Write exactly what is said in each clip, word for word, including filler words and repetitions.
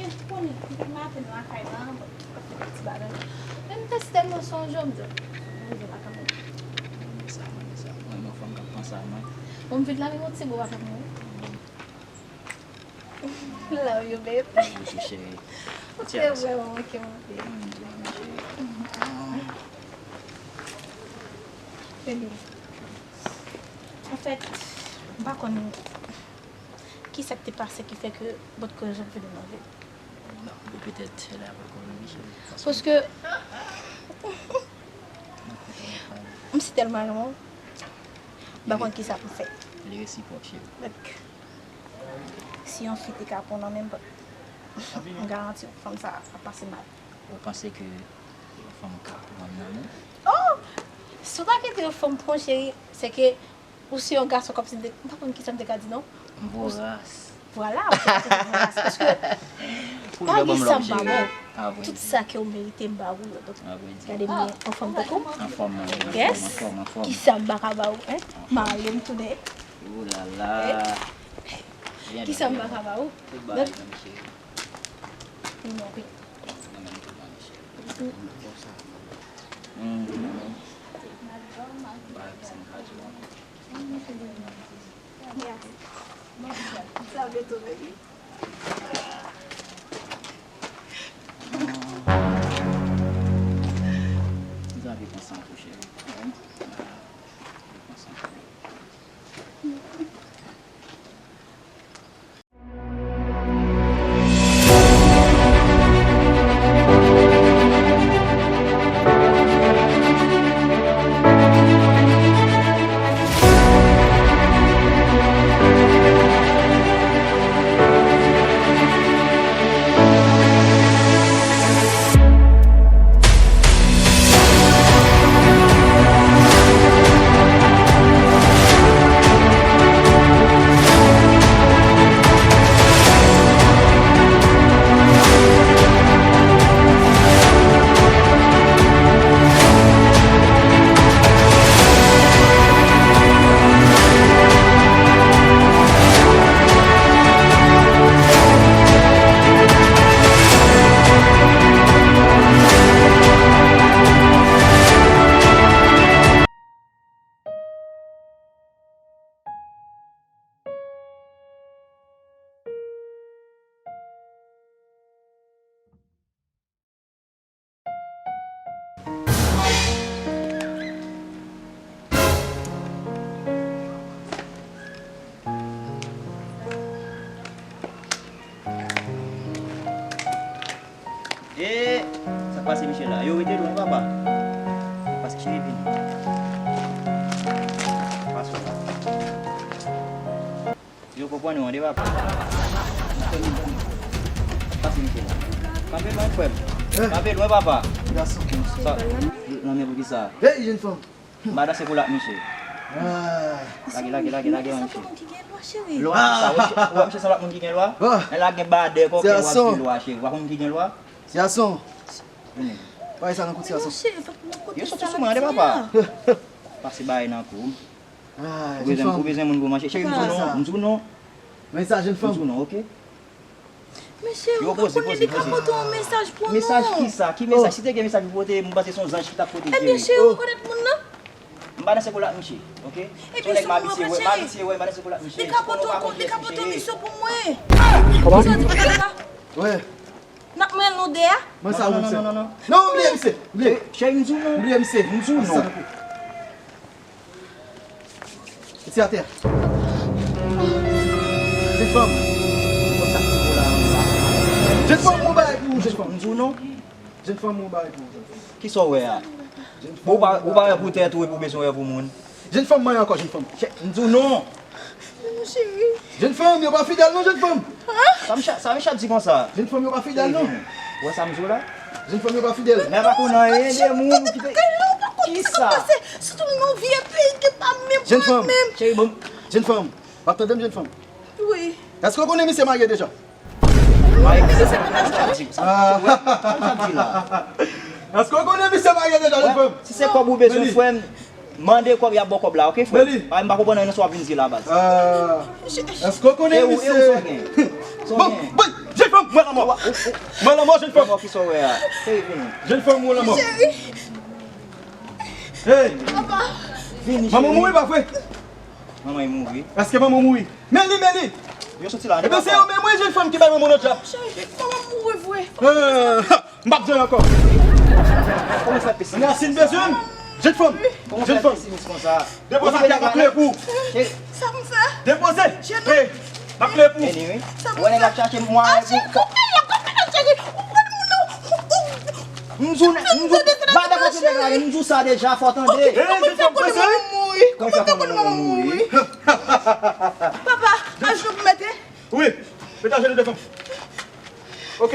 Ou konnen, depi maten m lakay la, m ap fè ti bagay. Men m te tèlman sonje w, m di, "Mwen rive lakay mwen." Mwen renmen sa, mwen renmen sa. Mwen renmen fanm k ap panse a mwen. Bon, m vin la, men yon ti bo avèk mwen. Love you, babe. Love you too, cheri. Ou te vrèman manke m anpil. Mm, mwen tou, mwen, cheri. Baby, anfèt, m pa konn kisa k te pase ki fè ke bòt kò jan vini nan vi m. Non, petèt, lè apre konn wi, cheri. Paske m si tèlman renmen w, m pa konn kisa pou m fè. Li resipwòk, cheri. Donk, si yon fi te ka pran nan men m, m garanti w, fanm sa ap pase mal. Ou panse ke yon fanm ka pran nan men? Oh! Si w ta kite yon fanm pran, cheri, se ke ou se yon gason kòmsi m te, m pa konn kisa m te ka di non. Voras. Vwala, ou se yon gason voras. Paske pa gen sa m pa ba w. Tout sa ke w merite, m ba ou yo. Donk, gade m, yon fanm tankou w. Yes. Kisa m pa ka ba ou, hein? M ale, m tounen. Kisa m pa ka ba ou? Donk, E sa k pase Michel la? Yo rete lwen papa. Pase cheri vini. Pase la. Yo konprann yo ande papa. Pase Michel la. Kanpe lwen frè m. Kanpe lwen papa. Sa nan men pou ki sa? Hey, jèn fanm. M pa danse pou l ak misye. Lage, lage, lage, lage, misye. Lwa sa, w ap chèche lòt moun ki gen lwa? Men la gen badè kòkè w ap di lwa, cheri. W ap moun ki gen lwa? Ti gason. Vini. Bay sa nan kou ti gason. Yo soti sou mwen, ande papa. Pase bagay nan kou. Ou bezwen, ou bezwen moun pou manje. Cheri, m di w non, m di w non. Men sa, jèn fanm. M di w non, oke? Mesye, ou pa konnen li ka pote yon mesaj pou nou. Mesaj ki sa? Ki mesaj? Si te gen mesaj pou pote, m panse se yon zanj ki t ap pote l, cheri. Ebyen, cheri, ou konèt moun nan? M pa nan sèk ou la ak misye, oke? Se yon nèg m abitye wè, m abitye wè, m pa nan sèk ou la ak misye. Li ka pote yon, li ka pote yon misyon pou mwen. Kòman? Sa di bagay la? Wi. N ap mwen lode a? Mwen sa ou fè? Non, non, non, non, non. Non, bliye misye, bliye. Cheri, m di w non. Bliye misye. M di w non. Mete atè. Jèn fanm. Jèn fanm, mwen bagay pou ou, jèn fanm. M di w non. Jèn fanm, mwen bagay pou ou, jèn fanm. Kisa w wè a? Bon, ou pa, ou pa wè pou tèt ou epi ou bezwen wè pou moun. Jèn fanm, mwen ankò, jèn fanm. M di w non. Jèn fanm, yo pa fidèl non, jèn fanm. Sa Michel, sa Michel di konsa? Jèn fanm yo pa fidèl non. Ou wè sa m di w la? Jèn fanm yo pa fidèl. Men pa konn anyen de moun ki te... Kisa? Sitou nou vye peyi ki pa menm pran menm. Jèn fanm. Cheri, bon. Jèn fanm. W ap tande m, jèn fanm? Wi. Èske w konnen misye marye deja? Marye kisa? Sa m di la. Èske w konnen misye marye deja, jèn fanm? Si se kòb ou bezwen, frè m, mande kòb, y ap ba w kòb la, oke, frè? Meli. Ay, m pa konprann anyen nan sa w ap vin di la, baz. Ah. Èske w konnen misye? E ou, e ou, sa w gen? Sa w gen? Bon, bon, jèn fanm, Mwen lanmò. Mwen lanmò, jèn fanm. Lanmò ki sa w wè a? Cheri, vini. Jèn fanm, mwen lanmò. Cheri. Hey. Papa. Vini, cheri. Manman mouri, pa vre? Manman mouri. Èske manman mouri? Men li, men li. Yo soti la. Ebyen, se yo menm, wi, jèn fanm ki bay manman nan djab. Cheri, manman mouri vre. Euh, m p ap di ankò. Kòman fè pesimis konsa? Ann, si n bezwen m, jèn fanm. Kòman fè pesimis konsa? Depoze atè a, m ap leve pou ou. Sa m fè? Depoze. Hey, m ap leve pou ou. Anyway. Ou wè nèg ap chache mwa pou. M di w, m di w, madan kontre nèg la, m di w sa deja, fò w tande. Hey, jèn fanm, prese, wi. Kòman fè konnen manman mouri? Papa, ajenou pou mete. Wi, mete ajenou devan. Ok.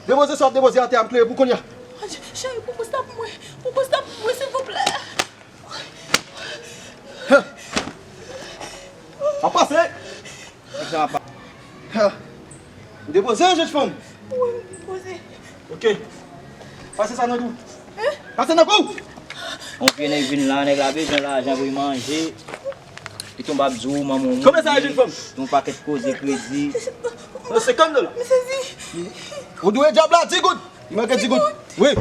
Depoze sa w ap depoze atè a, m klere pou kounye a. Cheri, pou konsta pou mwen. Pou konsta pou mwen, silvouplè. Ap pase. Nèg sa ap pa. Ou depoze, jèn fanm? Wi, m depoze. Ok. Pase sa nan kou. Pase nan kou! Yon vye nèg vin la, nèg la bezwen lajan pou l manje. Li tonbe ap di w manman w mouri. Konbyen sa ye, jèn fanm? Yon pakèt koze kredi. Nan senkant dola. M sezi. Ou dwe dyab la di goud. Li manke di goud. Wi.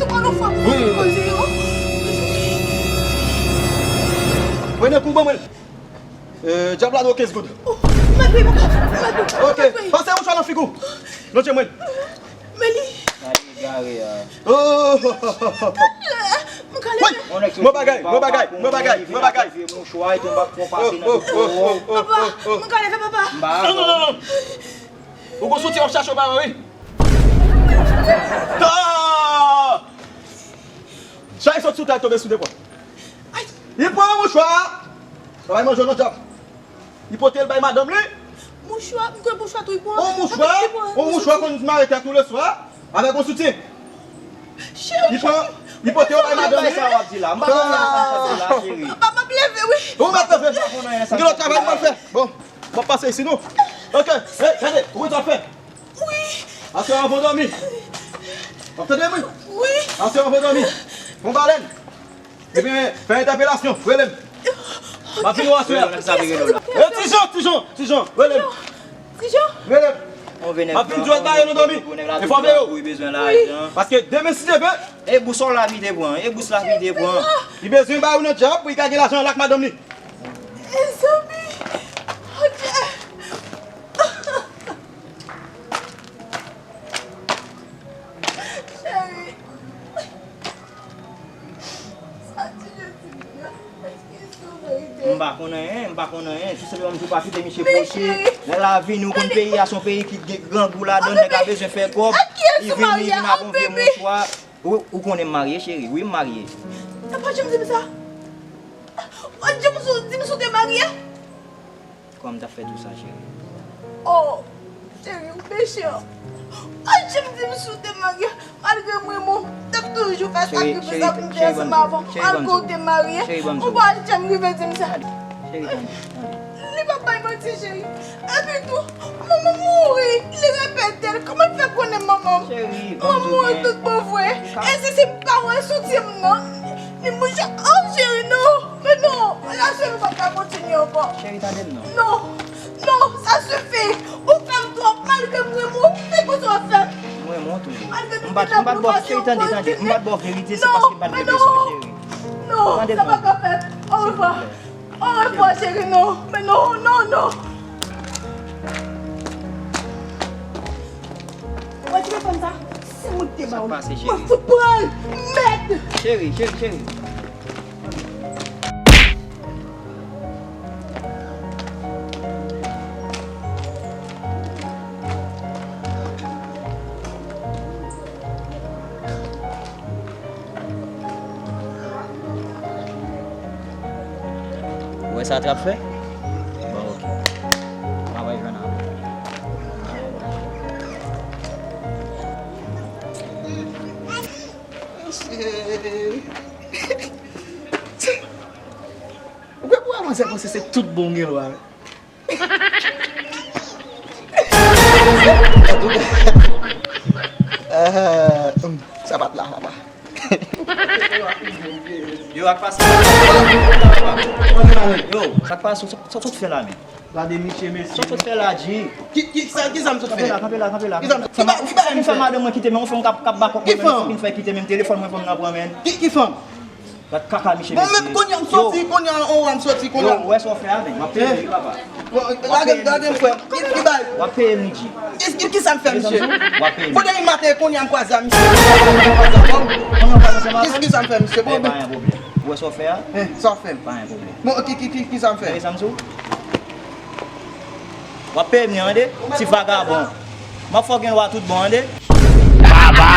Tou konn yon fwa pou koze yo. Pran nan kou, ban mwen l. Euh, dyab la dwe kenz goud. Oh, mèt wi, mèt wi. Ok, pase yon chwa nan figi w. Lonje mwen. Men li. Sa egare a. Oh. Talè, m ka leve. Wi. Mwen bagay, mwen bagay, mwen bagay, mwen bagay. Vye mouchwa, e tonbe ap fè w pase nan tout kò w. Papa, m ka leve, papa. Non, non, non, non. Ou gon soutyen w ap chache w pa wè, wi. Ah! Chay sot sou tèt, tonbe sou de pwa. Li pran yon mouchwa. Travay manje nan djab. Li pote l bay madanm li. Mouchwa, m kwè mouchwa tou li pran. On mouchwa, on mouchwa konn mare tèt ou le swa avèk on soutyen. Li pran, li pote yo bay madanm li. Sa w ap di la? M pa konn sa w ap di la, cheri. Papa, m ap leve, wi. Ou mèt leve. M gen lòt travay m pral fè. Bon, m ap pase isit non. Ok, hey, gade, ou konn sa w ap fè? Wi. Aswè anvan w dòmi. W ap tande m wi? Wi. Aswè anvan w dòmi. Pran balèn. Ebyen, fè entèpelasyon, rele m. M ap vin wè w aswè a. Rele nèg sa vin rele w la. E, Ti Jan, Ti Jan, Ti Jan, rele m. Ti Jan? Rele m. M ap vin di w al ba yo nan dòmi. Enfòme yo. Wi, bezwen lajan. Paske demen, si Dye vle. E bous la vide pran, e bous la vide pran. Li bezwen ba yo nan djab pou li ka gen lajan l ak madanm li. Mezanmi. Oh Dye. Cheri. Sa ti jan ti moun nan, èske se yon verite? M pa konn anyen, m pa konn anyen. Tou senpleman m di w pa kite misye pwoche. Nan lavini, ou konn peyi a se yon peyi ki gen grangou ladan l, nèg la bezwen fè kòb. Li vini, li vin ak yon vye mouchwa. Ou, ou konnen m marye, cheri? Wi, m marye. Ou pa janm di m sa. Ou pa janm di m si w te marye. Kòman m t ap fè di w sa, cheri? Oh, cheri, ou mechan. Ou pa janm di m si w te marye. Malgre m renmen w, m t ap toujou fè sakrifis la pou m te ansanm avè w, malgre w te marye. Ou pa janm rive di m sa. Li p ap bay manti, cheri. Epi tou, manman m mouri, li repete l. Kòman l fè konnen manman m? Manman m mouri tout bon vre. E si se pa wè soutyen m nan, ni mouche. Oh, cheri, non. Men non, relasyon nou p ap ka kontinye ankò. Cheri, tande m non. Non, non, sa sifi. Ou fè m twòp, malgre m renmen w, se konsa w ap fè m. M renmen w toujou. Malgre nou te nan pwokasyon, m pa t ba w verite, se paske m pa t gen bezwen, cheri. Non, sa pa ka fèt. Orevwa. Orevwa, cheri, non. Men non, non, non. Ou wè telefòn sa? Se mwen ki te ba w li. Mwen fout pran l. Mèd! Cheri, cheri, cheri. Ou wè sa trap fè? Bon, ok. Travay jwenn apre. Cheri. Ou kwè pou avanse konsa se tout bon gen lwa. Antouka, eh, hum, sa pa t la, papa. Yo, ak pase. Yo, sa k pase, sa, sa, sa t fè la, men? Gade misye, mesye. Sa w sot fè la, G? Ki, ki, sa, ki sa m sot Kanpe fè? La, kanpe la, kanpe la. Ki sa m, ki ba, ki bagay m fè? Madanm mwen kite men, yon fanm k ap, k ap bakòp mwen, men fucking fè kite men, telefòn mwen fanm nan pran men. Ki, ki fanm? Gad kaka misye, Bon, mesye. Men kounye a m soti, kounye a, on an m soti, kounye a. Yo, wè sa w fè a, men. W ap peye m, wi, papa. Bon, lage m, gade m, frè. Ki, ki bay? W ap peye m, wi, G. Ki, ki, ki sa m fè, misye? W ap peye m. Kote m maten, kounye a m kwaze a, misye. Kounye a w kwaze ansanm avè Ki, m? ki sa m fè, misye? Bon, Bay, pa gen pwoblèm. Ou wè sa w fè a? Eh, sa w fè m? Pa gen pwoblèm. Bon, ki, ki, ki, ki sa m fè? Gade sa m sou. W ap peye m, wi, tande? Ti vagabon. M ap fè w gen lwa tout bon, tande? Baba!